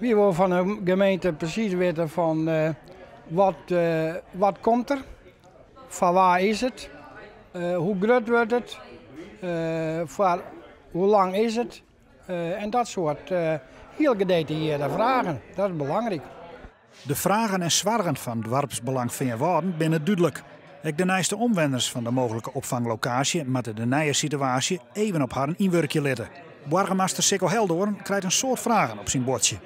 Wy wolle fan de gemeente presys witte fan wat, wat komt der, foar wa is it, hoe grut wurdt it, foar hoe lang is it en dat soart hiel gedetailleerde fragen. Dat is belangryk. De fragen en soargen fan doarpsbelang Feanwâlden binne dúdlik. Ek de nijste omwenners fan de mooglike opfanglokaasje moatte de nije situaasje even op harren ynwurkje litte. Boargemaster Sicko Heldoorn krijt in soad fragen op syn buordsje.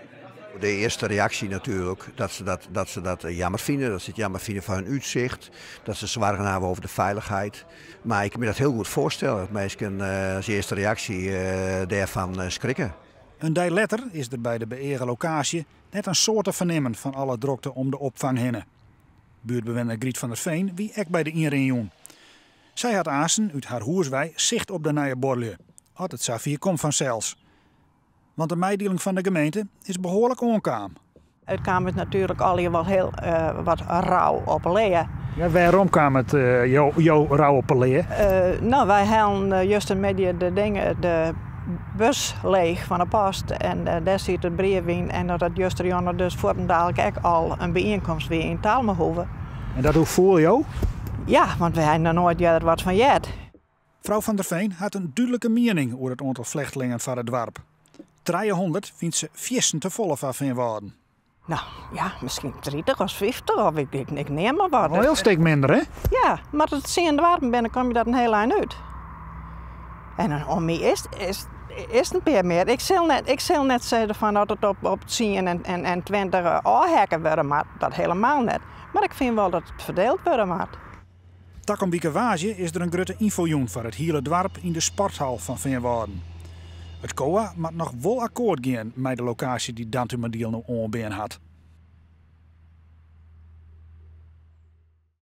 De earste reaksje natuerlik dat se dat, dat se dat jammer fine, dat se it jammer fine foar hun útsicht, dat se soargen hawwe over de feilichheid. Mar ik kin my dat hiel goed foarstelle, dat minsken as earste reaksje dêrfan skrikke. In dei letter is der by de beëage lokaasje net in soad te fernimmen fan alle drokte om de opfang hinne. Buertbewenner Griet van der Veen wie ek by de ynrinjûn. Sy hat aansten út har hûs wei sicht op de nije buorlju, as it safier komt fansels. Want de meidieling fan de gemeente is behoarlik oankaam. It kaam ús natuerlik allegear wol hiel wat rau op 'e lea. Ja, wêrom kaam it jo rau op 'e lea? No, wy hellen justermiddei de dingen, de bus leech fan 'e post en dêr siet it brief yn en dat it justerjûn dus fuortendalik ek al in byienkomst wie yn Talmahoeve. En dat oerfoel jo? Ja, want wy hiene der noait earder wat fan heard. Frou Van der Veen hat in dúdlike miening oer it oantal flechtlingen foar it doarp. 300 fynt se fierstente folle foar Feanwâlden. No, ja, miskien 30 of 50 of ik neam mar wat. Wol in hiel stik minder, hè? Ja, mar as it 10 doarpen binne, dan kom je dat in hiel ein út. En dan om my is it in pear mear. Ik sil net sizze fan dat it op 10 en 20 ôfheakke wurde moat, dat helemaal net. Mar ik fyn wol dat it ferdield wurde moat. Takom wike woansdei is der in grutte ynfojûn foar it hiele doarp yn de sporthal fan Feanwâlden. It COA moat noch wol akkoart gean mei de lokaasje dy't Dantumadiel no oanbean hat.